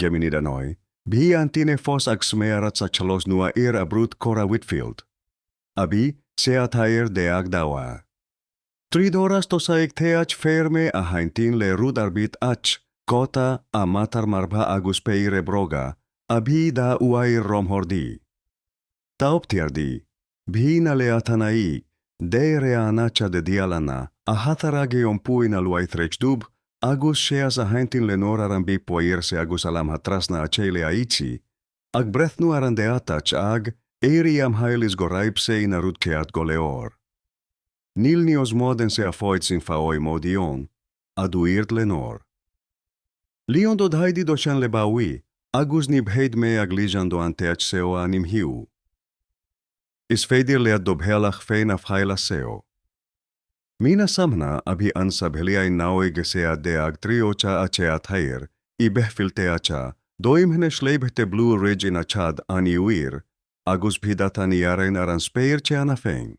Geminid anoi, bhi antine fos ag smearat sa chalos nua ir abrut Cora Whitfield. Abi seathair de agdawa. Tridoras tosaik teach ferme a haintin le rud arbit ach, kota a matar marbha agus peire broga, abhi da uair romhordi. Taoptiardi, bhina le atanai, de reanacha de dialana, a hatarage ompuina luaitrechdub, agus seas a haintin lenor arambi poirse agus alam hatrasna achele aichi, ag brethnu arandeatach ag, eiri am hailis goraipse in arutkeat goleor. Nilnios moden se afoit sin faoi modion, aduirt lenor. Leon dod haidi dochan lebawi, agus nib me aglijan do anteach seo anim hiu. Is féidir leat do bhealach féin a fhail seo. Mina samhna abhi ansa bheliai naoi gesea de ag triocha achea thair, i behfilte acha, doimhne sleibhte Blue Ridge in achad aniuir, agus bhidatan iarain ar an spéir cheana féin.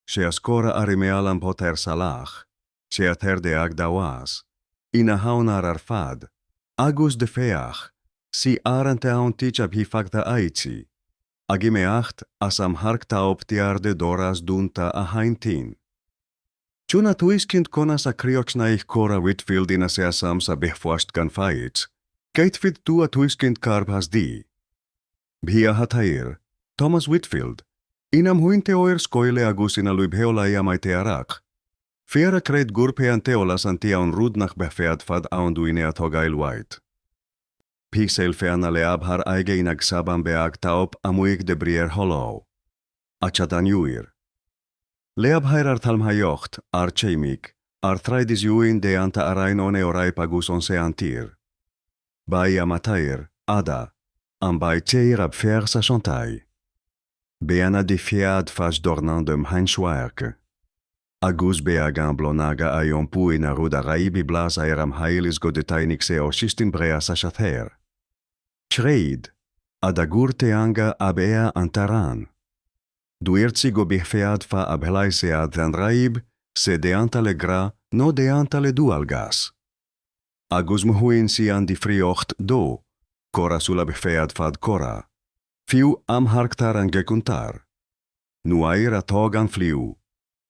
Se ascora arimealan poter salach, se ater de ag dawas, ina haunar ar fad, agus de feach, si arante aun tich abhi fagta aichi, agimeacht as am harkta optiar de doras dunta a haintin. Chuna tuiskint konas a kriochnaich Cora Whitfield ina seasam sa behfuast gan faits, keitfid tua tuiskint karbhas di. Bhia hathair, Thomas Whitfield, inam huinte oir skoile agus ina luibheola iamaite arak. Fiera cred gurpe anteolas antia on rudnach behfead fad aunduine athogail white. Pisel feana leabhar aige inag sabam beag taop amuig de brier hollow. Achatan juir. Leabhair ar talmhaiocht, ar cheimik, ar traidis juin de anta arain one oraip agus on se antir. Bai amatair, ada, am bai teir ab fer sa chantai. Beana de fiad fas dornandum hainschwaerke. Agus beagan blonaga aion puina ruda raibi blas aeram hailis godetainik se osistin brea sa chather. Chreid, adagur teanga abea antaran. Duirtsi go bihfead fa abhelaisead an raib, se deanta le gra, no deanta le dualgas. Agus mhuin si an di friocht do, cora sula bihfead fad cora. Fiu am harktar an gekuntar. Nuair atog an fliu.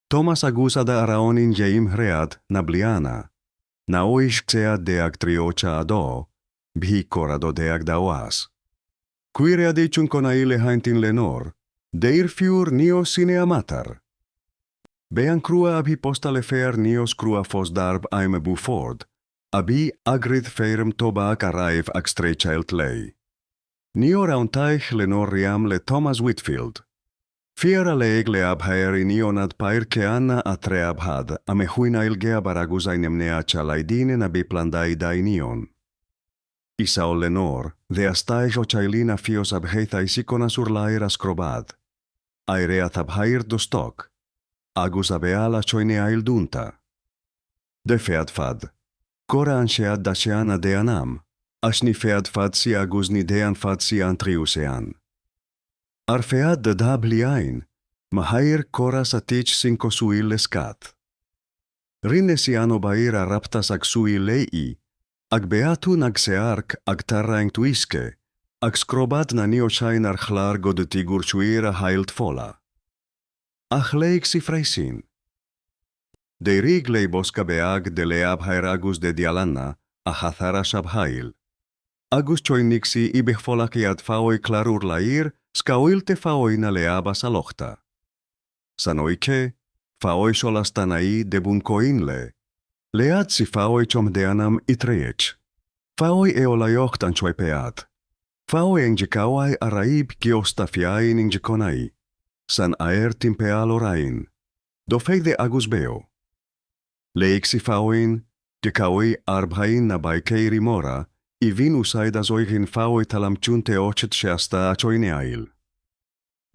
Thomas agus ada araonin jeim hread na bliana. Na oish de ag triocha ado, bhi cora do de ag daoas. Quire adiciun conaile haintin lenor, deir fiur nio sine amatar. Bean crua abhi postale fear nios crua fos darb aime Buford, abi agrid feirem tobac araif ag streichailt lei. Nio rauntaich lenor riam le Thomas Whitfield. Fiera leeg le abhaer in ionad pair keanna a treabhad, a mehuina ilgea baragus ainemnea chalaidine na biplandai dainion. Isaol lenor, de astaich o chailina fios abheitha isikona sur lair askrobad. Airea tabhair dostok. Agus abeala choinea ildunta. De fead fad. Cora ansead daceana de anam. Asni fead fad si agus ni dean fad si antriusean. Ar fead de dabliain, mahair cora satich sinkosuil lescat. Rinne siano baira raptas ag sui lei, ag beatun ag seark ag tarraing tuiske, ag skrobat na niochain ar chlar godetigur chuira hailt fola. Ach leik si freisin. De rig lei bosca beag de leab hairagus de dialanna, a hathara shabhail. Agus choinixi ibih folakiad faoi clarur lair, skaoilte faoina leaba salochta. Sanoike, faoi solastanai de buncoinle. Lead si faoi chomdeanam itreech. Faoi eolaiocht anchoipeat. Faoi engikauai araib giostafiain ingikonai. San aer timpeal orain. Do feide agus beo. Leixi faoin, gekaoi arbhain na baikeiri mora, i vin usaida zoigin faoi talamchunte ochet shasta achoineail.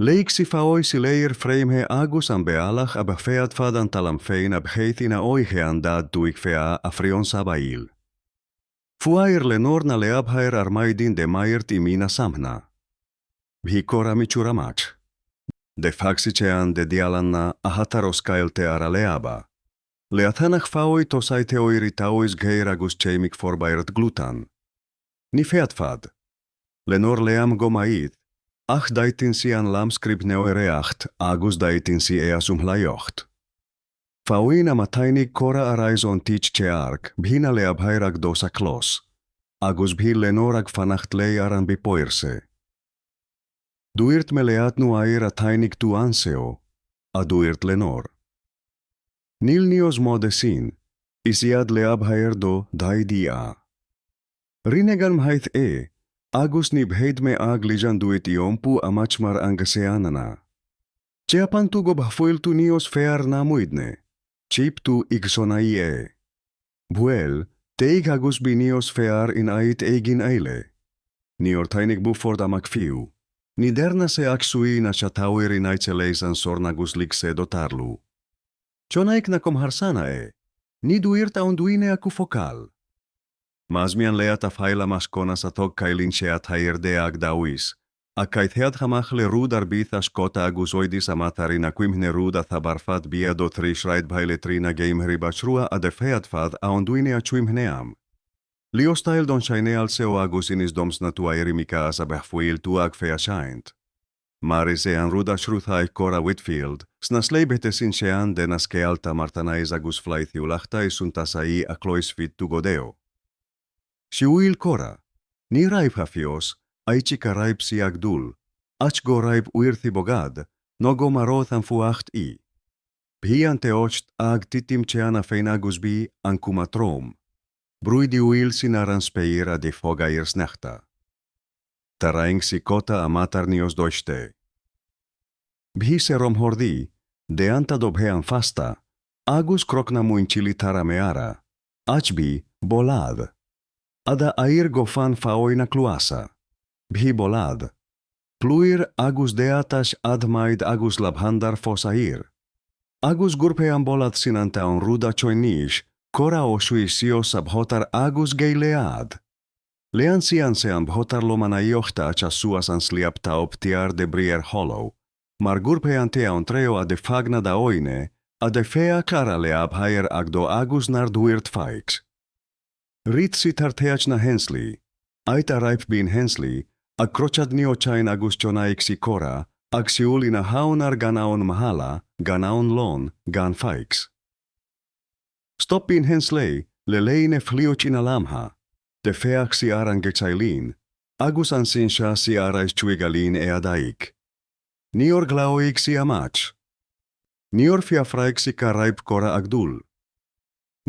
Leixi faoi sileir freimhe agus an bealach ab fead fadan talamfein ab heitina oihean dad duik fea afrion sabail. Fuair lenor na leabhair armaidin de mairt imina samhna. Bhikora michuramach. De faxichean de dialanna ahataroskailte ara leaba. Leathanach faoi tosaite oiritaois geir agus cheimik forbairt glutan. Ni féadfad. Lenor leam go maith, ach daitin si an lamscribhneoireacht agus daitin si easumhlaiocht. Faoin am a tháinig Cora arais ón teach tearc, bhí na leabhair ag dó sa chlós, agus bhí Lenor ag fanacht léi ar an bpóirse. Dúirt me leat nuair a tháinig tú anseo, a dúirt Lenor. Níl níos mó de sin, is iad leabhair do dhaidí a. Rinne gan mhaith é, agus ní bheidh mé ag ligean duit iompú amach mar angaseanana. Ceapann tú go bhfuil tú níos fearr ná muidne. Cheap tú i gconaí é. Bhuel, téigh agus bí níos fearr in áit éigin eile. Níor tháinig Buford amach fiú. Ní dhearna sé ach suí ina chathaoir in aice leis an sorn agus lig sé dó tarlú. Chonaic na comharsana é. Ní dúirt aon duine acu focal. Más mian leat a fáil amach conas a thug cailín seathair deag d'aois, a caitheadh amach le rud ar bith as cóta agus oidis amatar ina cuimhne rud a thabharfadh bia do thrí sráidbhaile trína gheimhridh ba trua a d'fhéadfadh aon duine a chuimhneam. Liostáil don chainéal seo agus inis dom sna tuairimí as a bhfuil tú ag féachaint. Mar is é an rud a chruthaigh Cora Whitfield sna sléibhte sin ceann de na scéalta marthanais agus flaithiúlachta is suntasaí a chloisfidh tú go deo. Shiúil Cora. Ní raibh a fhios aici cá raibh sí ag dul, ach go raibh uirthi bogadh nó go maródh an fuacht í. Bhí an teocht ag titim cheana féin agus bhí an cuma trom, brúidiúil sin ar an spéir a d'fhág ar sneachta. Tharraing sí cóta a máthar níos doichte. Bhí sé romhordaí, déanta do bhean fásta, agus chroch na muinchillí thar a méara, ach bhí boladh. Ada air go fann faoina cluasa. Bhí boladh. Plúir agus deatach adhmaid agus labhandar fós air. Agus gurb é an boladh sin an t-aon rud a choinnigh Cora ó shuí síos sa bhrothar agus géilleadh. Lean sí anse an bóthar lomanaíochta acha suas an sliabh taobh thiar de Briar Hollow, mar gurb é an t-aon treo a d'fhág na daoine a d'fhéach ar a leabhair ag dó agus nár dhúirt faic. Rith sí thar theach na Hensley, áit a raibh bean Hensley ag crochadh níocháin agus chonaic sí Cora ag siúl ina haonar gan aon mhála, gan aon lón, gan faic. Stop bean Hensley le léine fliuch ina lámha, d'fhéach sí ar an gcailín, agus ansin sheas sí arais chuig a lín éadaigh. Níor ghlaoigh sí amach. Níor fiafraigh sí cá raibh Cora ag dul.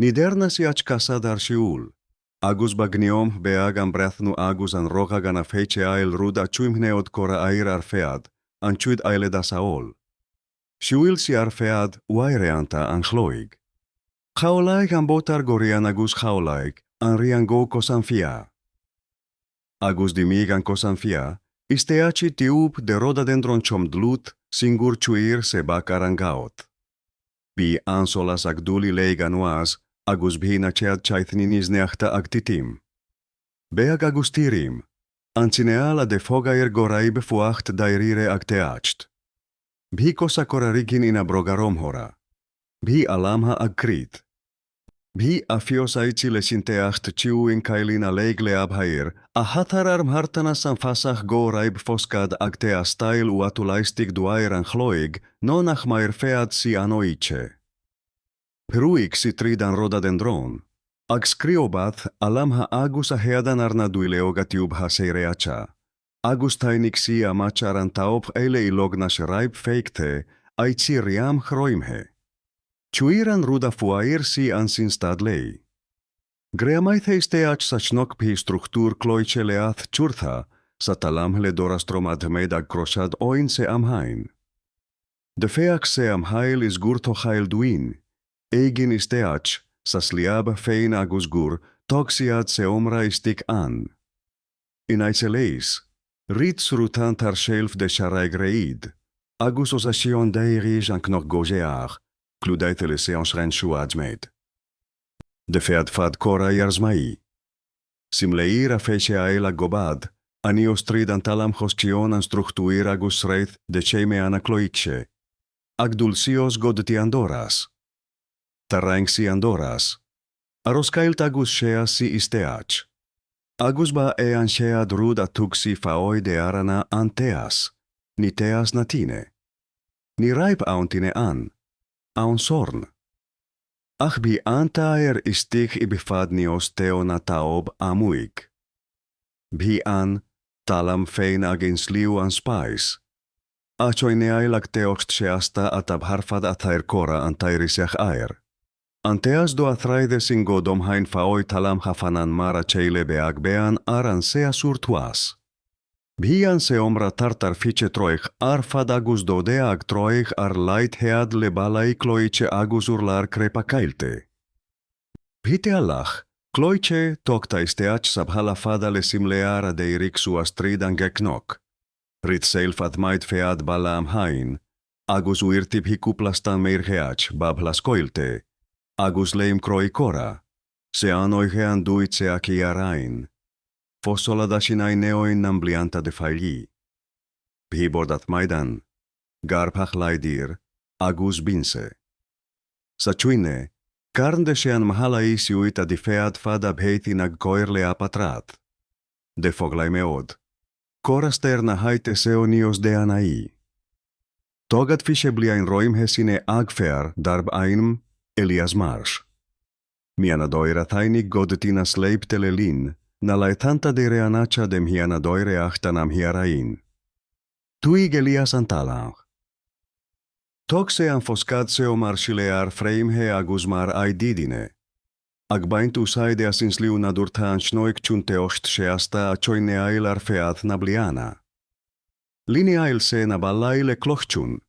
Ní dhearna sí ach casadh ar shiúl, agus ba ghneom beag an breathnú agus an rogha gan a fheiceáil rud a chuimhneodh Cora air ar feadh an chuid eile dá saol. Shiúil sí ar feadh uaireanta an chloig. Chaolaigh an bóthar go rian agus chaolaigh an rian go cosán fia. Agus d'imigh an cosán fia isteach i tiúb de rhododendron chomh dlúth sin gur chuir sé bac ar an ghaoth. Bhí an solas ag dul i léig anuas agus bhí na chéad cháithníní sneachta ag titim. Beag agus tirim, an cineál a d'fhógair go raibh fuacht dáiríre ag teacht. Bhí cosa Cora righin ina bróga romhóra. Bhí a lámha ag crith. Bhí a fhios aici leis an teacht ciúin cailín a léigh leabhair a hathar ar mharthanas an fasach go raibh foscadh ag teastáil uathu laistigh d'uair an chloig nó nach mairfeadh sí an oíche. Bhrúigh sí tríd an rhododendron, ag scriobadh a lámha agus a héadan ar na duilleoga tiubha séireacha, agus tháinig sí amach ar an taobh eile i log nach raibh feicthe aici riamh roimhe. Chuir an rud a fuair sí ansin stad léi. Greamaithe isteach sa chnoc bhí struchtúr cloiche leath curtha sa talamh le doras trom adhmaid ag crochadh fhoinse amháin. D'fhéach sé amhail is gur tochail duine éigin isteach sa sliabh féin agus gur thóg siad seomra istigh ann. In aice leis, rith sruthán thar seilf de charraig réidh, agus os a chionn d'éirigh an cnoc go géar, clúdaithe le seanchrainn adhmaid. D'fhéadfadh Cora iarsmaí. Simléir a fheiceáil ag gobadh aníos tríd an talamh os cionn an struchtúir agus sraith de chéimeanna cloiche, ag dul síos go dtí an doras. Tharraing sí an doras. Ar oscailt agus sheas sí isteach. Agus ba é an chéad rud a thug sí faoi deara ná an teas, ní teas na tine. Ní raibh aon tine ann. Aon sorn. Ach bhí an t-aer istigh i bhfad níos teo ná taobh amuigh. Bhí an talamh féin ag insliú an spáis. A choinneáil ag teocht seasta a tabharfadh athair Cora an t-airiseach air. An teas do athraidhe sin go domhain faoi talamh hafanan mar a chéile beag bean ar an séasúr thuas. Bhí an seomra thart ar 20 troigh ar fad agus 12 troigh ar leithead le ballaí cloiche agus urlár cré pacáilte. Bhí teallach cloiche tógtha isteach sa bhalla fada le simléar a d'éirigh suas tríd an gcnoc. Rith seilf adhmaid feadh balla amháin, agus uirthi bhí cúpla stán meirgeach, babhla scoilte, agus léim croí Cora, sean oíche an dúitse aici araon. Fossola sin neoin na mblianta de faillí. Bhí bord adhmaid ann, garbhtheach láidir, agus binse. Sa chúinne, carn de shean mhalaí siúit a d'fhéadfadh a bheith ina gcoir le apatrat. De foghlaimeod. Cora stair na háite seo níos déanaí. Tógadh 20 bliain roimhe sin é ag fear darb ainm Elias Marsh. Mianadóir a tháinig go dtí na sléibhte le linn na laethanta deireanacha de mhianadóireacht an Amhiarainn. Thuig Elias an talamh. Thóg sé an foscadh seo mar siléar fréimhe agus mar aghaidh dídine. Ag baint úsáide as insliú nádúrtha an chnoic chun teocht seasta a choinneáil ar feadh na bliana. Líneáil sé na ballaí le cloch chun.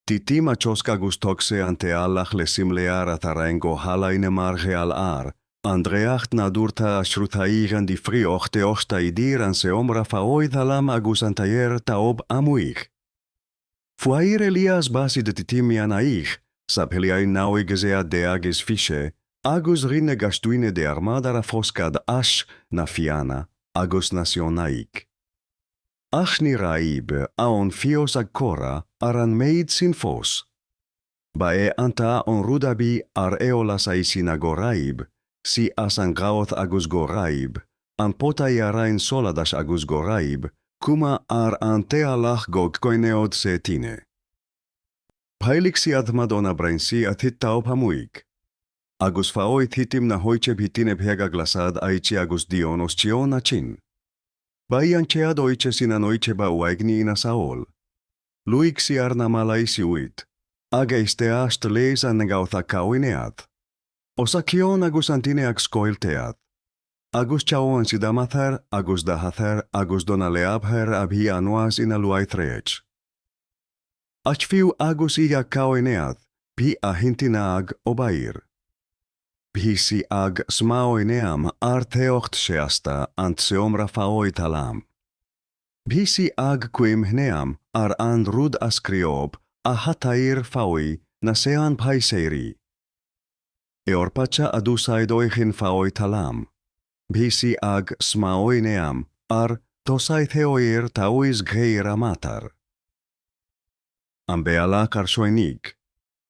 Titim a chosc agus thóg sé an teallach le simléar a tharraing go halainn mar gheall ar an dréacht nádúrtha a chruthaigh an difríocht teochta idir an seomra faoi thalamh agus an t-aer taobh amuigh. Fuair Elias bás i dtitim meánoíche sa bhliain 1920 agus rinne gach duine dearmad ar a foscadh ais na Fianna agus na Sionnaigh. Ach ní raibh aon fhios ag Cora ar an méid sin fós. Ba é an t-aon rud a bhí ar eolas aici ná go raibh sí as an ghaoth agus go raibh an pota iarainn soladach agus go raibh cuma ar an teallach go gcoinneodh sé tine. Bhailigh sí adhmad ó na brainsí a thit taobh amuigh. Agus faoi thitim na hoíche bhí tine bheag á glasad aici agus díon os cionn a cinn. Ba í an chéad oíche sin an oíche ba uaigní ina saol. Luigh sí ar na malaí siúit, ag éisteacht leis an ngaoth ag caoineadh os a cionn agus an tine ag scoilteadh. Agus chaoin sí dá máthair agus dá hathair agus do na leabhair a bhí anuas ina luaithreach. Ach fiú agus í ag caoineadh, bhí a hintinn ag obair. Bhí sí ag smaoineamh ar theocht seasta an tseomra faoi thalamh. Bhí sí ag cuimhneamh ar an rud a scríobh a hathair faoi na seanphaiséirí. Eorpacha a d'úsáid oigheann faoi thalamh. Bhí sí ag smaoineamh ar thosaitheoir taois ghéar a máthar. An bealach ar Shoinnigh,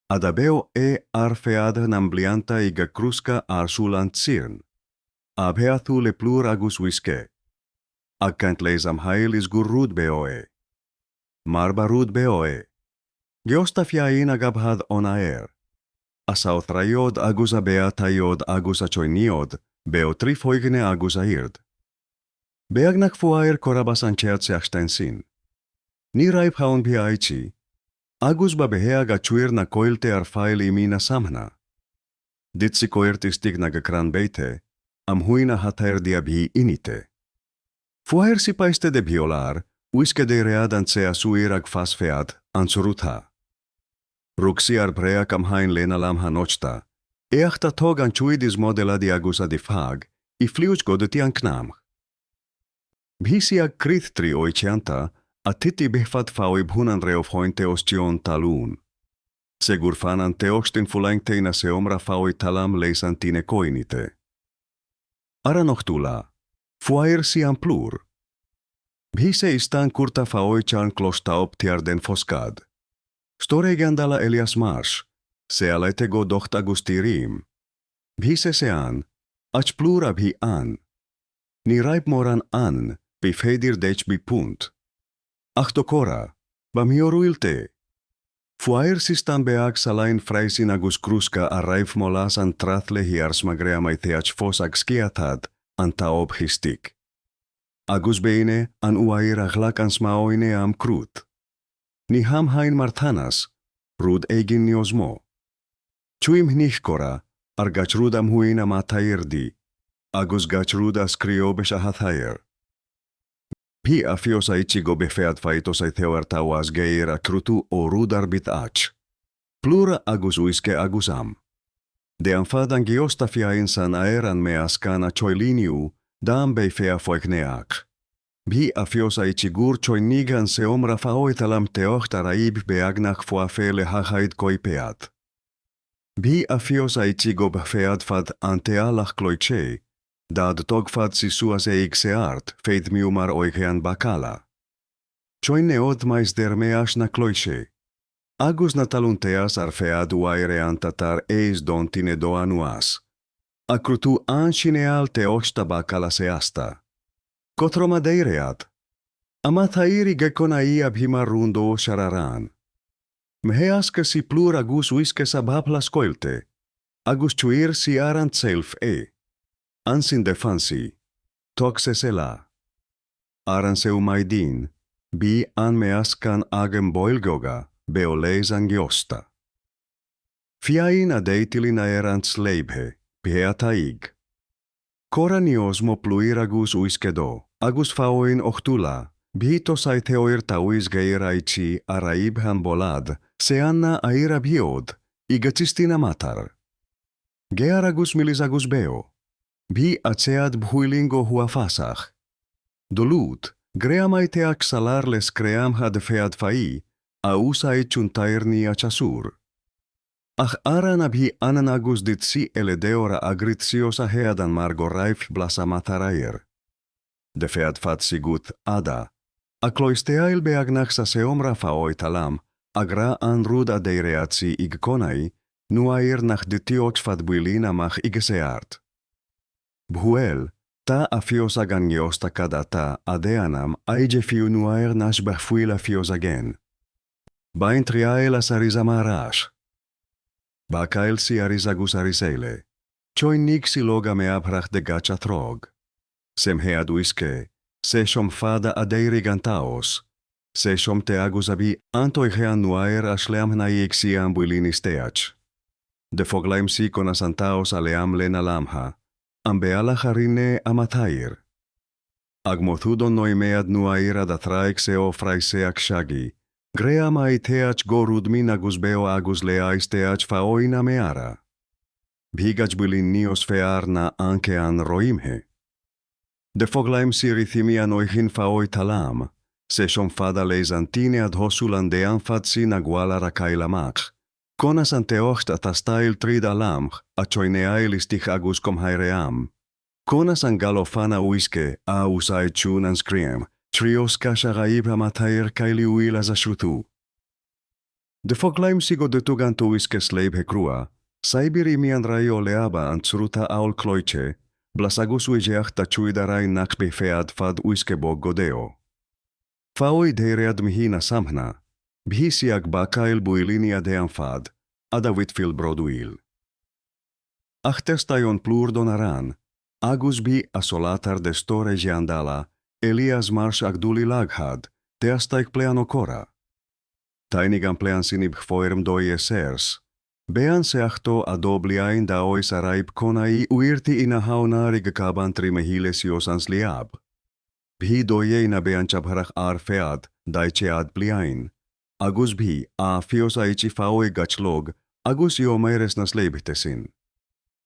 a da beo é ar feadh na mblianta i gcrusca ar siúl an tsirn, a bheathú le plúr agus uisce. Ag caint leis amhail is gur rud beo é. Mar ba rud beo é. Giosta fiáin a gabhadh ón aer. A saothraíodh agus a beathaíodh agus a choinníodh beo tri foighne agus a aird. Beagnach fuair Cora bás an chéad seachtain sin. Ní raibh aon bhia aici, agus ba bheag a chuir na coillte ar fáil i mí na Samhna. D'ith sí coirt istigh na gcrann beithe, amhuin a hathair di a bhí inite. Fuair sí paiste de bhiolar, uisce de réad an tséasúir ag fás feadh an tsrutha. Rug sí ar bhréag amháin lena lámha nochta, éacht a thóg an chuid is mó de la di agus a d'fhág í fliuch go dtí an cnámh. Bhí sí ag crith tri oícheanta, a thit i bhfad faoi bhun an reophointe os cionn talún. Cé gur fan an teocht infhulaingte ina seomra faoi thalamh leis an tine coinnithe. Ar an ochtú lá, fuair sí an plúr. Bhí sé i stán curtha faoi charn clós taobh thiar den foscadh. Stór éigeandála Elias Marsh, sealaithe go docht agus tirim. Bhí sé sean, ach plúr a bhí ann. Ní raib mórán ann bí féidir deit bí punt. Ach do Cora, ba mhiorúilt é. Fuair si stan beag salainn freisin agus crusca a raibh molas an trath le hiarsma greamaithe fós ag sciathad an taob thistigh. Agus b'éine an uair a ghlac an smaoine am crut. Ní hamháin marthanas, rud éigin níos mó. Cuimhnigh Cora ar gach rud a mhúin a máthair di, agus gach rud a scríobh a hathair. Bhí a fhios aici go bhféadfaí tosaithe ar tomhas géar a chruthú ó rud ar bith ach plúr agus uisce agus am. Déanfad an giosta fiáin san aer an meascán a choilíniú dá mbeifeá foighneach. Bhí a fhios aici gur choinnigh an seomra faoitalam teocht a raibh beagnach foirfe le haghaidh cóipead. Bhí a fhios aici go bhféadfadh an teaghlach cloíte, dá dtógfadh sí suas é ag seart, feidhmiú mar oigheann bácála. Choinneodh mais d'Hermeas na cloiche, agus na talúnteas ar feadh uaireanta tar éis don tine dó anuas, ag cruthú an-chineál teochta bácála seasta. Cothrom a deireadh. Amathair i gconaí a bhí mar rún dó seararán. Mheasc sí plúr agus uisce sa bhabhla scoilte, agus chuir sí ar an tseilf é. Ansin d'fhan sí. Thóg sé seile. Ar an séú maidin, bhí an meascán ag boilgeoga beo leis an giosta. Fiáin a d'eitil in aer an tsléibhe, bheathaigh. Cora níos mó plúir agus uisce dó, agus faoin ochtú lá, bhí tosaithe oir taois géar aici a raibh an bolad céanna air a bhíodh i gcistin a máthar. Géar agus milis agus beo. Bhí a chéad bhuilín go huafásach. Dlúth, greamaithe ach salar le screamha d'fhéadfaí a úsáid chun tairní a chasúr. Ach aran a bhí ann agus d'ith sí eile deora a grit síos a héadan mar go raibh blas a máthar air. D'fhéadfadh sí guth fhada, a cloisteáil beagnach sa seomra faoitalam ag rá an rud a deireadh sí i gcónaí nuair nach dtiocfadh builín amach i gceart. Bhuel, tá a fhios ag an ngiosta cad atá á dhéanamh aige fiú nuair nach bhfuil a fhios againn. Bain triail as arís amárach. Bhácáil sí arís agus arís eile. Choinnigh sí loga meabhrach de gach atróg. Semhead uisce, seiseom fada a d'éirigh an taos, seiseom te agus a bhí antoighean nuair a shleamhnaigh sí an builín isteach. D'fhoghlaim sí conas an taos a leam lena lámha, an bealach a rinne a máthair. Ag mothú don nóiméad nuair a d'athraigh sé ó phraiseach shaggy, greamaithe go rud mín agus beo agus leá isteach faoina méara. Bhí gach builín níos fearr ná an ceann roimhe. D'fhoghlaim sí rithimí an oighin faoitalam, seiseom fada leis an tine a thosú an déanfadh sí na guala racail amach, conas an teocht a thastáil tríd a lámh a choinneáil istigh agus comhaire am. Conas an galofana uisce a úsáid chun an scream trioscach a raibh a máthair cáiliúil as a chruthú. D'fhoghlaim sí go dtug an t-uisce sléibhe crua, saibhir i mianraí ó leaba an tsrutha aoil cloíte, blas agus uigeacht a chuid aráin nach bhféadfadh uisce bog go deo. Faoi dheireadh mhí na Samhna, bhí sí ag bácáil builíní a dhéanfadh Ada Whitfield bródúil. Ach teastaíonn plúr don arán, agus bhí a soláthar de stór éigeandála Elias Marsh ag dul i laghad, theastaigh plean ó Cora. Tháinig an plean sin i bhfoirm Doye Sears, bean 72 bliain d'aois a raibh cónaí uirthi ina haonar i gcabán 3 mhíle síos an sliabh. Bhí Doye ina bean chabhrach ar feadh 40 bliain, agus bhí a fhios aici faoi gach log agus iomaire sna sléibhte sin.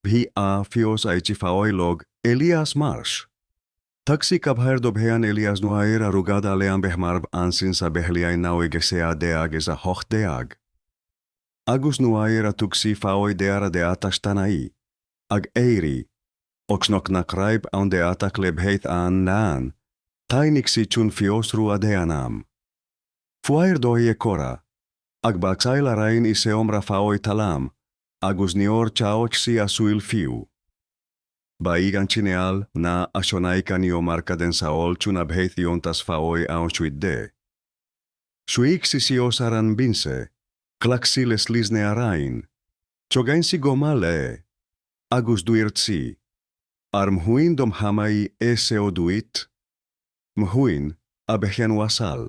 Bhí a fhios aici faoi log Elias Marsh. Thug sí cabhair do bhean Elias nuair a rugadh a leanbh marbh ansin sa bhliain 1918. Agus nuair a thug sí faoi deara deatach tanaí, ag éirí, ó chnoc nach raibh ann deatach le bheith ann lean, tháinig sí chun fiosrú a dhéanamh. Fuair Doye Cora, ag bácáil aráin i seomra faoitalam, agus níor chaoch sí a súil fiú. Baigan chineal na ashonaika ni omarka den saol chuna bheithiontas faoi aon shuit de. Suik sisios aran binse, klaxiles lisne arain, chogainsi gomale, agus duirtsi, armhuin dom hamai eseo duit, mhuin abehian wasal.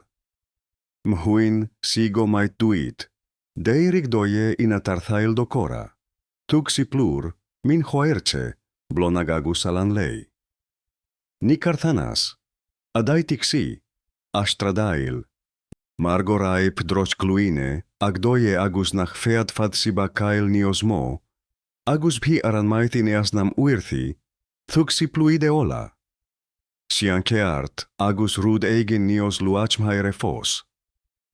Mhuin sigo mait duit, deirik doye ina tarthail dokora, tuxi plur, min hoerche, blonagagus alanlei. Ni karthanas, adaitixi, astradail, margoraip drochgluine, agdoye agus nach fead fadsiba kail niosmo, agus bhi aranmaiti neasnam uirthi, thuxi pluide ola. Sian keart, agus rud eigin nios luachmhaire fos.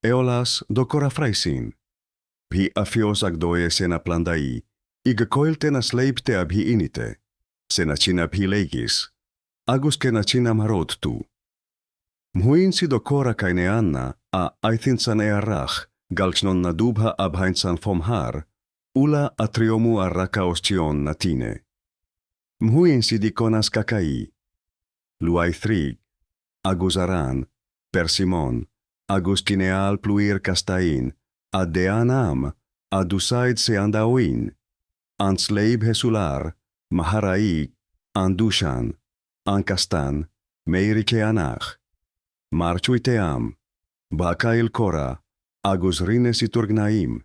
Eolas dokora fraisin. Bhi afios agdoye sena plandai, igkoilte sleipte abhi inite, sena china bhi legis, agus kena china marottu. Mhuin si dokora kaineanna a aithinsan earrach, galchnonna dubha abhainsan fomhar, ula atriomu arraka ostion natine. Mhuin si dikonas kakai. Luai thrig, agusaran, persimon, agustineal pluir castain, ad deanam, adusaid se andaoin, ansleib hesular, maharai, andushan, ankastan, meirikeanach. Marchuiteam, bakail kora, agus rines iturgnaim.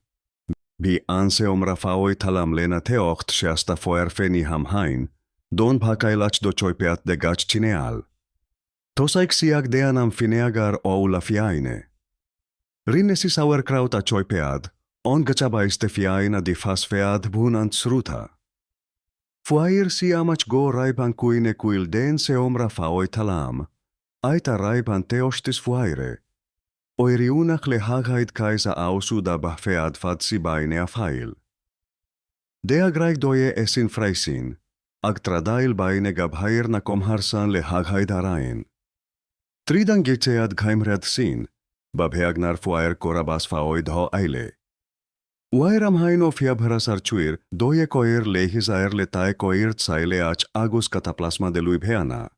Bi anse omrafaoi talam lena teocht shasta foerfeni hamhain, don bhakailach do choipeat de gach chineal. Tosaik siag deanam fineagar oula fiaine. Rinesi sauerkraut a choipead, on gachabaiste fiaina di fasfead bunant sruta. Fuair si amach go raiban kuine kuil den se omra faoi talam, aita raiban teostis fuaire. Oiriunach le haghaid kaisa ausuda bahfead fadsi baine afail. Deagraig doye esin fraisin, ag tradail baine gabhair na komharsan le haghaid arain. Tridan gitead ghaimred sin, babheagnar fuair korabas faoid ho aile. Uairam haino fiabhrasar chuir, doye koir lehis aer le tae koir tsaile ach agus kataplasma de luibheana.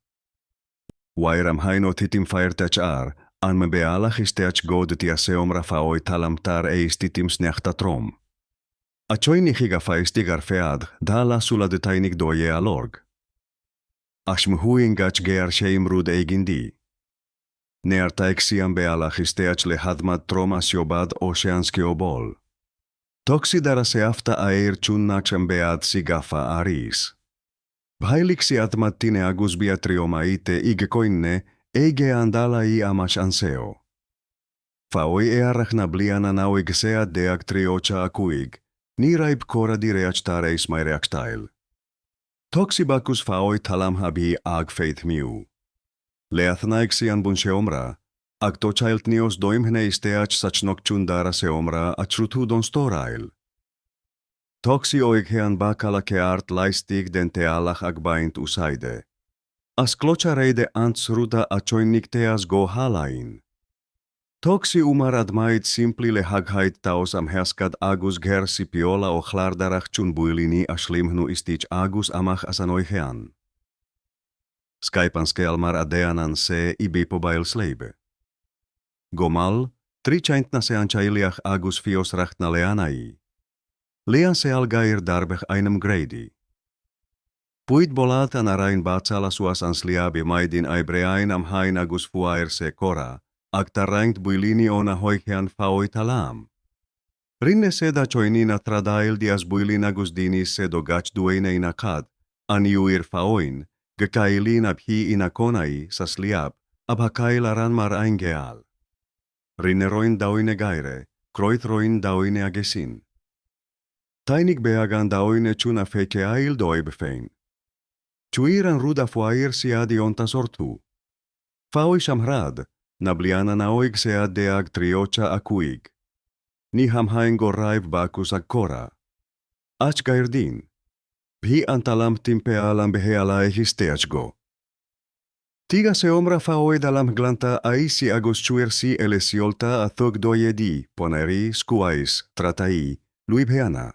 Uairam haino titim fair tech ar, an me bealach isteach god tiaseom rafaoi talamtar eistitim snechta trom. Achoini higa faistigar fead, dala sula de tainik doye alorg. Ashmhuin gach gear sheimrud eigindi. Neartaexiam bealach isteach le hadmad troma siobad oceanski obol. Toxidara se afta aer chunnachem bead sigafa aris. Bhailiksi atmattine agus biatriomaite igekoinne eige andala i amach anseo. Faoi earachna bliana nauig sea deag triocha akuig, niraib kora direach tareis maireaktail. Toxibakus faoi talam habi ag faith miu. Leathnaig sian buncheomra, ag tochailt nios doimhne isteach sachnok chundara seomra achruthu don storail. Toxi oighean bakala keart laistig den tealach agbaint usaide. As klochareide antsruda achoinikteas go halain. Toxi umar admait simpli le haghait taos am heaskad agus ghersi piola o chlardarach chun builini ashlimhnu istich agus amach asanoihean. Skypan skealmar adeanan se ibi pobail sleibe. Gomal, trichaintna se anchailiach agus fios rachtna leanai. Lian se algair darbech einem grady. Puit bolatan arain batsala suas ansliabi maidin aibreain am hain agus fuair se kora, ag tarraingt builini ona hoikean faoi talam. Rinne seda choinina tradail dias builin agus dinis se dogach duene inakad, aniuir faoin, gekailin abhi inakonai sasliab, abhakail aran mar aingeal. Rinne roin daoine gaire, kroit roin daoine agesin. Tainik beagan daoine chuna fekeail doib fein. Chuiran ruda fuair siadi ontas ortu. Faoi shamhrad, nabliana naoig sead deag triocha akuig. Ni hamhain gorraiv bakus agkora. Ach gairdin. Bhi antalam timpealam behealai histeachgo. Tiga se omra faoi dalam glanta aisi agus chuersi elesiolta athog doyedi, poneri, skuais, tratai, luibheana.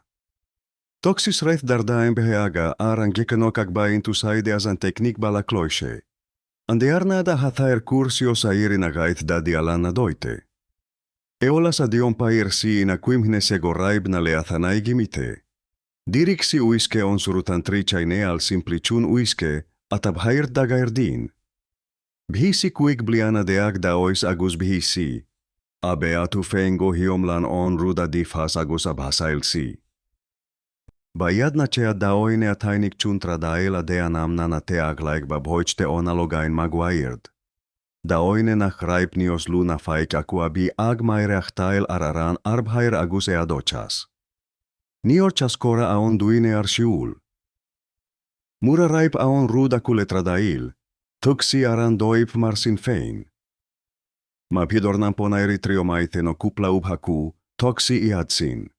Toxis raith dardain beheaga ar an gekanok agbain tusaide as an teknik bala kloishe. Andearnada hathaer cursios airina gaith dadi alana doite. Eolas adion pair si in aquimhne segoraibna leathanai gimite. Diriksi uiske on surutantrichaineal simpliciun uiske atabhair dagairdin. Bhisi kuig bliana deag daois agus bhisi. Abeatu fengo hiomlan on ruda difhas agus abhasailsi. Baiadna chea daoine atainik chuntra daela deanamna na teaglaik babhoichte onalogain maguaird. Daoine nach raipnios luna faik aquabi agmaireachtail araran arbhair agus eadochas. Nior chascora aon duine arshiul. Mura raip aon ruda culetradail, tuxi aran doip marsin fein. Ma pidornan ponairi triomaiteno kupla ubhaku, toxi iadsin.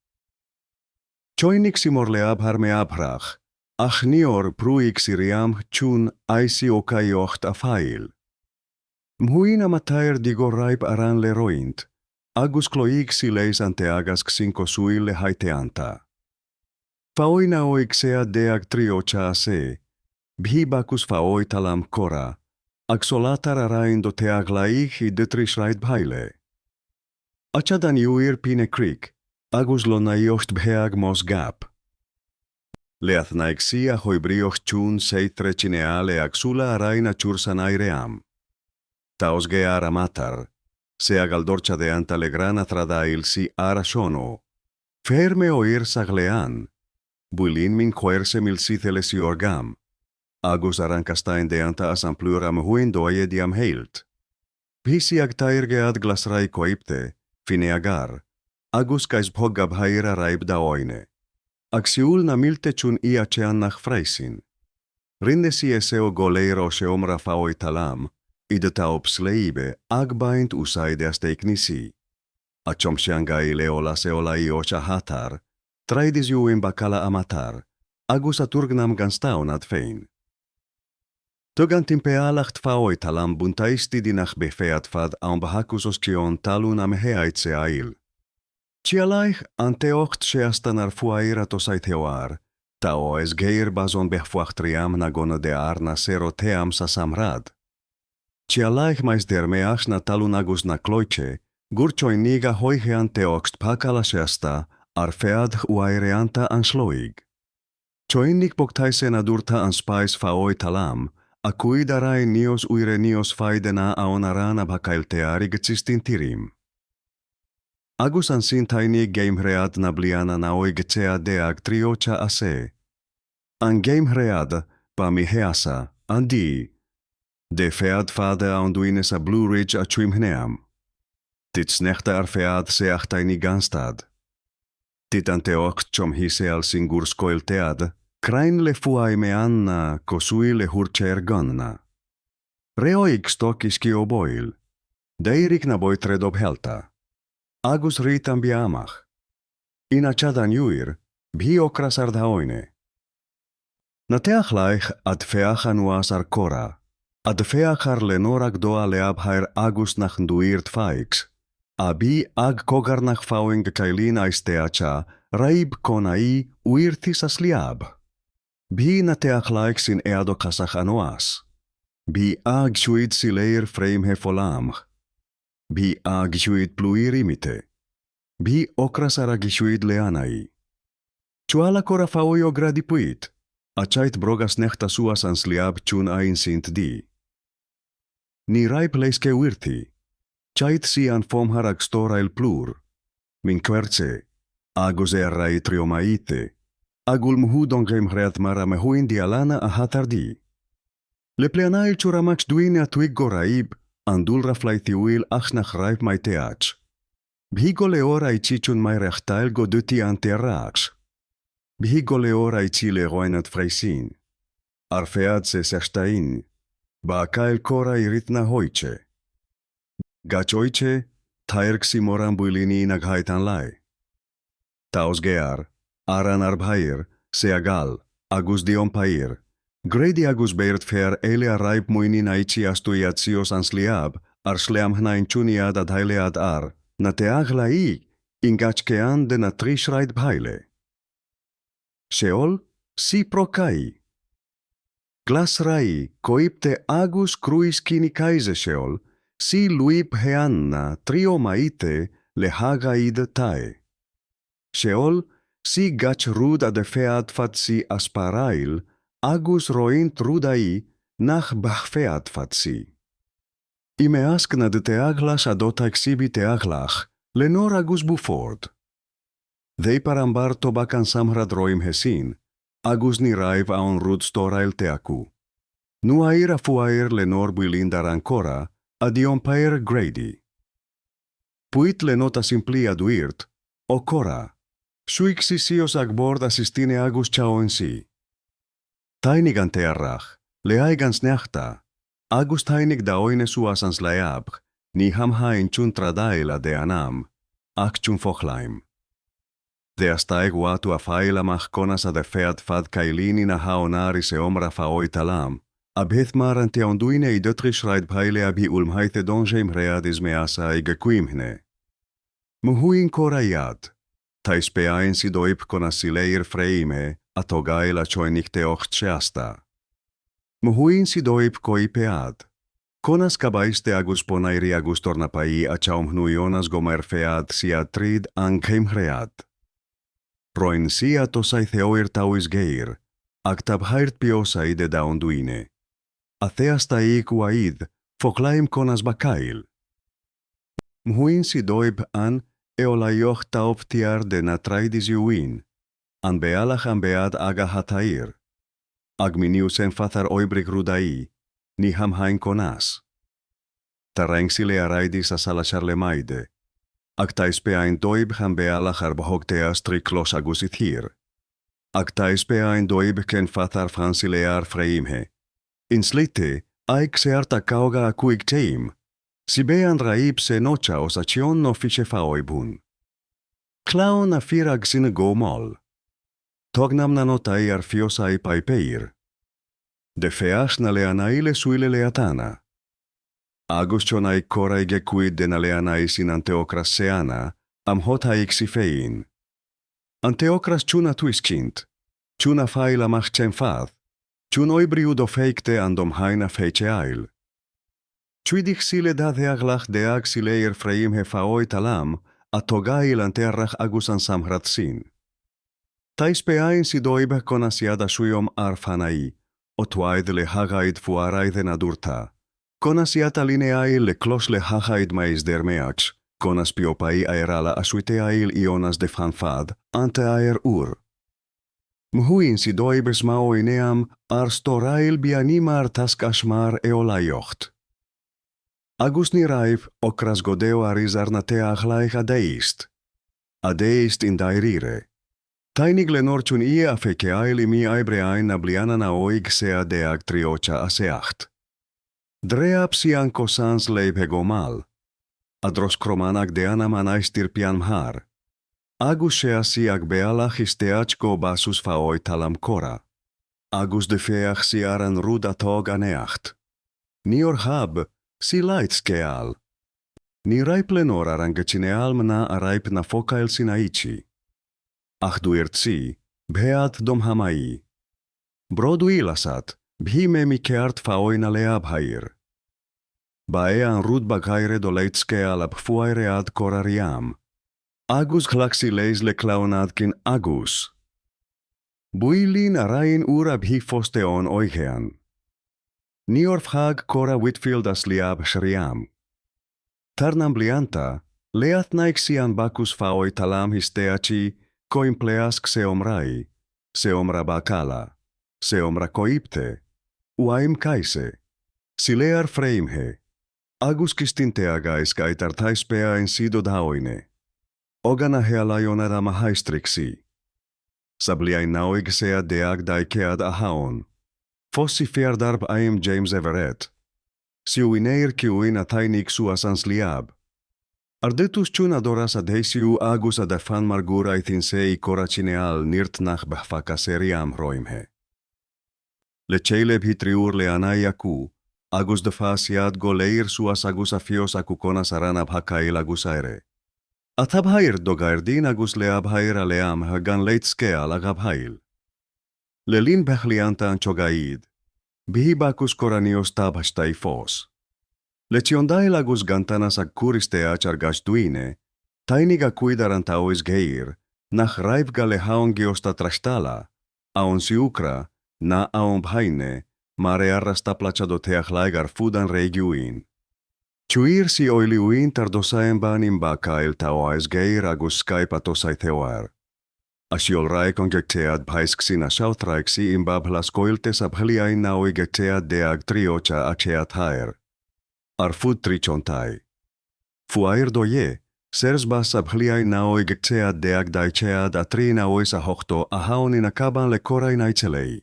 Choinik simorleab harmeabrach, ach nior pruik siriam chun aisi okaiocht afail. Mhuin amatair digoraip aran leroint, agus cloig sileis anteagas xincosuil le haiteanta. Faoina oixea deag triocha ase, bhibacus faoi talam cora, axolatar arain do teaglaich i detrisrait bhaile. Achadan iuir pine creek, agus lonaiocht bheag mos gap. Leathnaixia hoibrioch chun seitre chineale axula araina chursan aiream. Taos gear amatar, sea galdorcha de anta legrana tradail si ara shono. Ferme oir saglean, builin min querse mil sitheles orgam. Agus arancastein de anta asamplura huin doie diam heilt. Bhisi agtairgead glasrai coipte, fineagar, agus kais bhogab haira raib daoine. Axiul na milte chun ia cheannach freisin. Rindesi eseo goleiro sheomra faoi talam, ideta obsleibe agbaint usaide asteiknisi. Achomshangai leola seola iosha hatar, traidis juin bakala amatar, agus aturgnam ganstaun ad fein. Tugan timpealacht faoi talam buntaisti dinach befeat fad aumbahakus oscion talun amheait ail. Chialaich anteocht sheastan fuaira tosaiteoar, tao es geir bazon behfuachtriam nagona de arna seroteam sasamrad. Chialaich mais dermeach na talunagus na kloiche, gurchoiniga hoihean teoxt pakala sheasta, arfead uaireanta ansloig. Choinnik boktaisen adurta anspais faoi talam, acuidarai nios uirenios faidena aonarana bakailteari gtsistin tirim. Agus ansin taini geimhread na bliana na oigtsea deag triocha ase. An geimhread pa miheasa, andi. De fead fade aonduines a Blue Ridge a chuimhneam. Tit snechta ar fead seach taini ganstad. Tit anteocht chom hiseal singur skoiltead, krain le fuai me anna kosui le hurcher ganna. Reoig stokis oboil. Deirik na boitredob helta. Agus ritam biamach. Ina chadan juir, bhi okras ardaoine. Na teachlaich ad feach anuas ar cora, ad feach ar lenorak doa leabhair agus nach nduirt faix, abi ag kogarnach fauing kailin aisteacha, raib konai uirtis asliab. Bhi na teachlaich sin eado kasach anuas. Bhi ag shuid sileir frame hefolamch. Bhi ag shuid pluirimite. Bhi okras aragishuid leanai. Chuala cora faoio gradipuit. Achait brogas nechta suas ansliab chun ain sint di. Ni raip leiske uirti. Chait si an fomhar ag storail plur. Min querce. Agus errai triomaite. Agul mhudon geimhreat mara mehuin dialana a hatardi. Le pleanail churamach duine atuig goraib, andulra flaitiuil achnach raip maiteach. Bhigo leora ichichun mairechtail goduti anterrax. Bhigo leora ichile roinat freisin. Arfead se sechtain. Baakail cora iritna hoiche. Gachoiche, tairxi moran builini naghaitan lai. Taos gear, aran arbhair, seagal, agus dion pair, Gredi agus beirt fer eile araib muinin aichi astuiatsios ansliab, ar sleamhnain chuniad ad hailead ar, na teagla i, ingachkean de na trishraid bhaile. Sheol si prokai. Glasrai coipte agus cruis kinikaize Sheol, si luip heanna triomaite lehagaid tae. Sheol si gach rud adefeat fatsi asparail, agus roint rudai nach bachfeat fatsi. Imeaskna de teaglas adota exhibi teaglach, lenor agus buford. Dei parambar tobakan samhrad roim hesin, agus niraiv aon rud storail teaku. Nuair afuair lenor builindar ancora, adiompair grady. Puit lenota simpli aduirt, o cora. Suixisios agbord assistine agus chaoensi. Tainigan tearrach, leaigans neachta, agus tainig daoine suasans laeabh, ni hamhain chun tradaila de anam, ac chun fochlaim. De astaeg watu afaila mach konas adefeat fad kailini na haonari se omra faoi talam, abhithmar anteonduine i dötrish bhaile abhi ulmhaithe donjeim readis measa ige. Muhuin koraiad, taispeain sidoip konasileir freime, atogaila choinikte ocht. Muhuin sidoip koipead. Konas kabaiste agus ponairi agus tornapai achaum hnuionas gomerfead siatrid ankeimhread. Roin sia tosai theoir tauis geir, aktabhairt piosai de daonduine. Atheasta ik uaid, foclaim konas bakail. Mhuin sidoib an eolaioch taop tiar de natraidis iuin, an bealach an bead aga hatair. Agminius en fathar oibrik rudai, ni hamhain konas. Tarengsile araidis asala charlemaide, Actaispeain doib han bealach arbhogteas triklos agusithir. Actaispeain doib ken fathar fransilear freimhe. Inslite, aik searta kauga akuig teim. Sibean raib se nocha os achion no fichefaoibun. Klaon afirag sin gomol. Tognam nanotai arfiosai paipeir. De feas na leanaile suile leatana. Agus chonai korai gekuid de na sin anteokras seana, amhota ixifein. Anteokras chuna tuiskint, chuna faila mach chenfad, chun oibriu do feikte andom haina feicheail. Chuidich sile da deaglach deag sileir freim hefaoi talam, atogail anterrach agus ansamhrat sin. Taispeain sidoib konasiada suiom arfanai, otuaid le hagaid fuaraid nadurta. Konasiata lineail le klos le hagaid mais dermeach, konas piopai aerala asuiteail ionas de fanfad, ante aer ur. Mhuin sidoibes maoineam ar storail bianimar taskashmar eolaiocht. Agus niraib okras godeo arizarnatea aglaich adeist. Adeist in dairire. Tainig lenorchun ie afekeail imi aibreain nabliana naoig sea deag triocha aseacht. Dreap sian kosans leib hegomal. Adros kromanag deana manaistir pianmhar. Agus sheasiag bealach isteachgo basus faoi talam kora. Agus de feach siaran ruda tog aneacht. Nior hab, si lights keal. Ni raip lenor arangecineal mna araip na focail sinaichi. Ach duirtsi, beat dom hamai. Brodu ilasat, bhime mi keart faoina leabhair. Baean rud bagaire doleitskeal ab fuairead korariam. Agus glaxileis le klaunadkin agus. Builin arain ur ab hi fosteon oigean. Niorfhag kora Whitfield as liab shriam. Tarnam blianta, leatnaik sian bacus faoi talam histeachi, coimpleask seomrai, seomra bakala, seomra coipte, uaim kaise, silear freimhe, agus kistinteagais kaitartaispea en sido daoine. Ogana healaionara mahaistriksi. Sabliai naoig sea deag daikead ahaon. Fossi fiardarb aim James Everett. Siuineir kiuin atainik suasans liab. Ardetus chun adoras adhesiu agus adafan margura ithinsei korachineal nirtnach bahfakaseriam roimhe. Lecheileb hitriur leanai agus de fasiad goleir suas agus afios akukonas arana bhakail agus aere. Atabhair dogairdin agus leabhair aleam gan leitskeal agabhail. Le linn bhlianta an chogaidh, bhí bacus coranios tabhachtai fós. Le ciondail agus ganntanas ag cur isteach ar gach duine, tainig a cuid ar an taois ghéar nach raibh ga le haon giosta tráchtála, aon siúcra ná aon bhainne mar earra staplacha do teaghlaigh ar fud an réigiúin. Chuir sí oiliúint ar dosaen ban i mbacail taois ghéar agus scaip a tosaitheoir. A siolraic an gcéad bhaisc na southraigh sí i mbabhla scoiltes a bhliain 1930 a chéad ar fud trí chontae. Fuair doye, sersbas a bhliain 1943 naois a hochto a haon ina caban le cora in aitselei.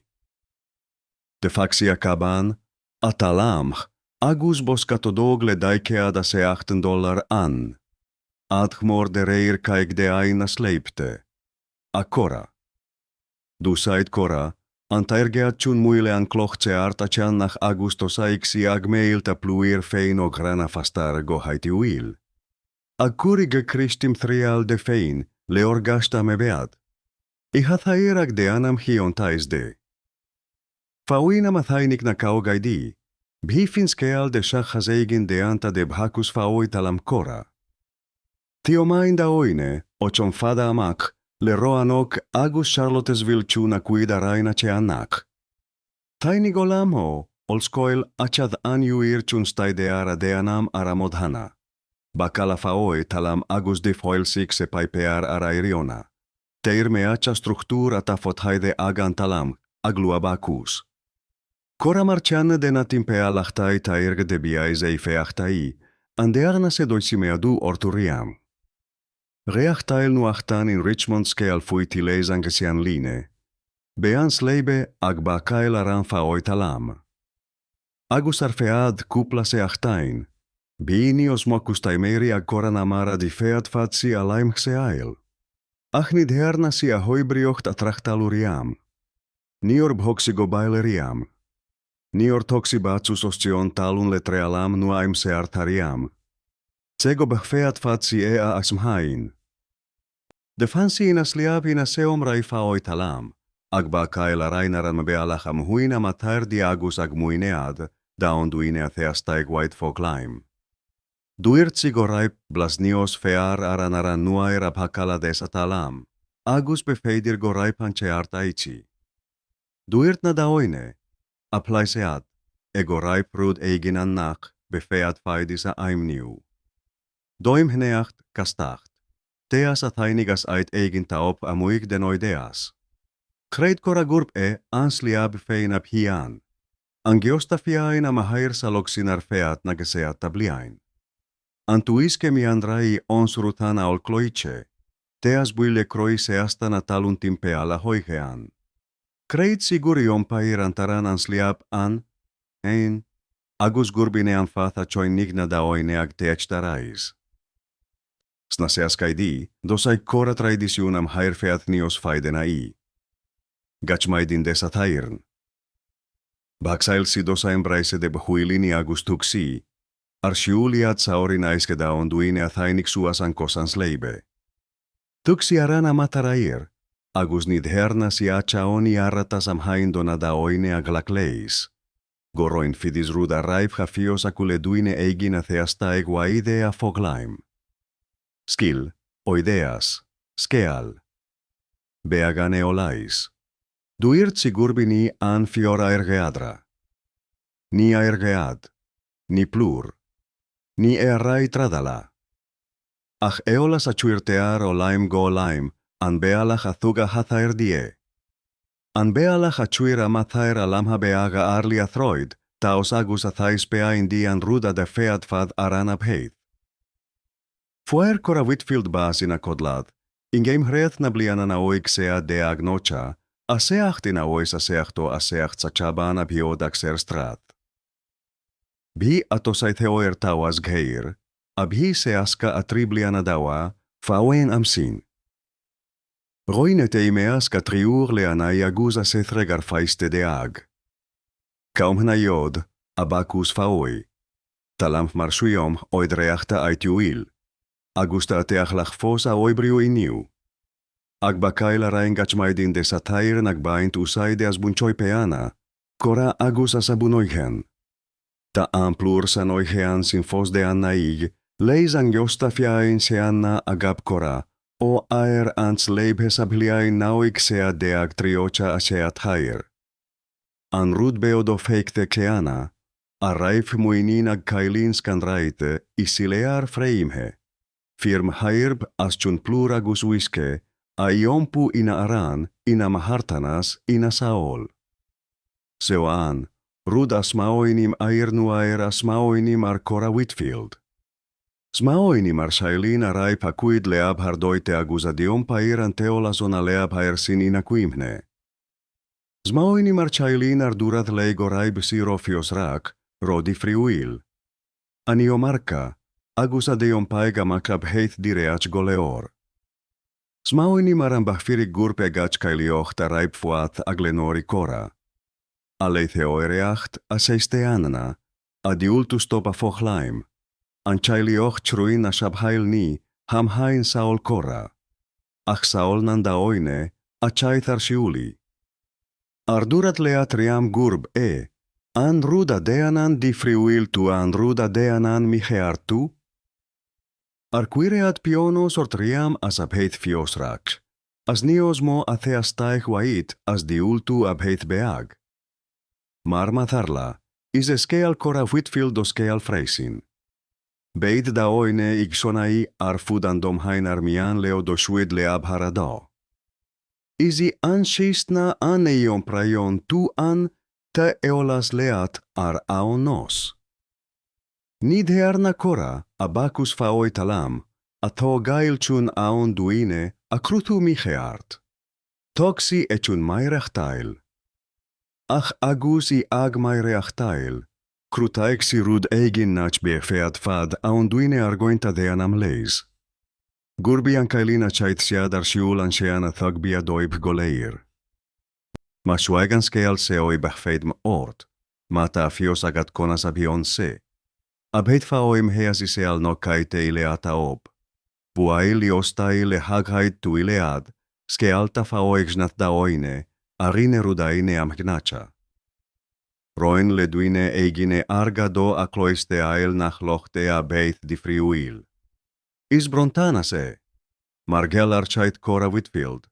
De faxia caban, a talamch, agus boscatodog le daicead a seachten dollar an. Adhmor de reir caig de ain a sleipte. A cora. Dúsaid cora, an tairgead tún muile an cloch ceart a teannach agus tosaigh si ag méilt a pluir féin ó grana fastar go haitiúil. A curig Christim thrial de féin le orgasta me bead. I hathair ag de anam hion tais de. Fauina mathainik na kaugaidi, bhifin sceal de shachas eigin de anta de bhacus faoi talam cora. Tiomain da oine, ochon fada amak, le Roanoke agus Charlottesville chuna cuida raina cheanak. Tainig olamho, olskoil achad an juir chun staideara deanam aramodhana. Bakala faoi talam agus de foilsik se paipear arairiona. Teir meacha struktura tafothaide agan talam, agluabakus. Cora marcian de natimpea lachtai tairg de biais ei feachtai, andearna se doisimeadu orturiam. Reachtail nuachtan in Richmond skeal fui tiles angesian line. Beans leibe ag bakail aran faoi talam. Agus arfead cupla se achtain. Bini os mokustaimeri ag koran amara di fead fatsi alaim xeail. Achnid herna si ahoibriocht atrachtaluriam. Nior bhoxi gobaileriam. Nior toxi batsus ostion talun letrealam nuaim se artariam. Cego bhfeat fatsi ea asmhain. De fansi in asliab in aseom raifa oitalam. Agba kaela rainaran bealach amhuina matar diagus agmuinead, daon duinea theastaig white fog lime. Duirtsi goraip blasnios fear aranaran nuair abhakala des atalam. Agus befeidir goraip ancheart aichi. Duirt na daoine, aplaiseat, egoraip rud eigin annach, befeat faidis a aimniu. Doim hneacht kastacht. Teas athainigas ait eigin taop amuig denoideas. Creid cora gurb e ansliab fein ab hian. Angiosta fiain amahair saloxinar feat nageseat tabliain. Antuisque mi andrai onsurutana ol cloiche. Teas buile croi seasta natalun timpeala hoigean. Creid sigurion pair antaran ansliab an, ein, agus gurbine anfatha choin nigna da oine ag teachtarais. Snaseaskaidi, dosai cora traditionam hairfeat nios faidena i. Gachmaidin desathairn. Baxail si dosa embraise de bhuilini agus tuxi, arsiuliat saorina iskeda onduine athainik suasan kosans leibe. Tuxi arana matarair, agus nidherna si achaoni arratas amhaindona da oine aglakleis. Goroin fidis ruda raif hafios akuleduine eigin atheasta eguaidea foglaim. Skil, oideas, skeal. Beagane olais. Duirt sigurbini an fiora ergeadra. Ni aergead, ni plur, ni errai tradala. Ach eolas achuirtear olaim go olaim, an beala hathuga hathair die. An beala hachuir amathair alamha beaga arli athroid, taos agus athais bea indi an ruda de fead fad aran abheith. Fuair cora Whitfield bas ina codlad, ingem hreth na bliana na oig sea de agnocha, a seacht ina ois a seachto a seacht sa chaban a biodak ser strat. Bhi atosai theoer tawas gheir, a bhi seaska a tribliana dawa, faoen amsin. Roine te imeas ka triur le anai agus a sethre garfaiste de ag. Kaum jod, abakus faoi. Talam marsuiom oidreachta aitiuil. Agusta teachlach fos a oibriu iniu. Agbakail arain gachmaidin de satairen agbaint usaide as bunchoi peana, cora agus asabunoigen. Ta amplur sanoigean sin fos de annaig, leis angiostafiain seanna agap cora, o aer ants leibhes abliain nauig sea deag triocha aseat hair. An rudbeo do feikte keana, a raif muinin ag kailin scandraite, isilear freimhe. Firm hairb as chun pluragus uisque, a iompu ina aran, ina mahartanas, ina saol. Seoan, rud asmaoinim air nuair asmaoinim ar Cora Whitfield. Smaoinim ar shailin arai pakuid leab hardoite agusadion pair anteola zona leab haersin ina quimne. Smaoinim ar chailin ar durad leigoraib sirofios rak, rodi friuil. Aniomarca, agusadeon paega macab heith direach goleor. Smaoinim ar ambachfirig gurpe gach kailiocht araib fuat aglenori cora. Aletheoereacht a seisteanana, a diultus topa fochlaim. An chailioch chruin a shabhail ni, hamhain saol cora. Ach saol nandaoine, a chaithar shiuli. Ardurat leat riam gurb e, an ruda deanan di friuil tu an ruda deanan michear tu? Arquireat pionos ortriam as abheit fiosrak, as nios mo atheastaich wait as diultu abheit beag. Marmatharla, is eskeal cora Whitfield doskeal freisin. Beid daoine ixonai ar fudandom hain armian leo doshuid leab harado. Isi anshistna aneion praion tu an te eolas leat ar aonos. Nidhearna cora abacus faoi talam, a to gail chun aon duine a crutu micheart. Toxi echun mairechtail. Ach agus i ag mairechtail, crutaexi rud egin nach befeat fad aon duine argointa deanam leis. Gurbi an kailina chait siad ar siúl an seana thugbia doib goleir. Ma shuaigan skeal seoi bechfeid ort, ma ta fios agat konas abion se. Abheit faoim heasi seal no kaite ileata ob. Buail iostai le haghait tu ilead, skealta faoignat daoine, arine rudaine amgnacha. Roin le duine eigine arga do acloiste ail nach lochte abeith di friuil. Is brontana se. Margel archait Cora Whitfield.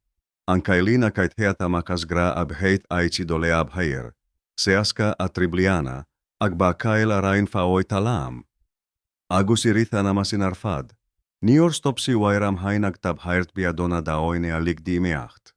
Ancailina kait heata macasgra abheit aici dole abhair. Seasca atribliana, agba kail arain faoi talam. Agus irithan amasin arfad. Nior stopsi wairam hainag tab hairt biadona daoine alig dimeacht.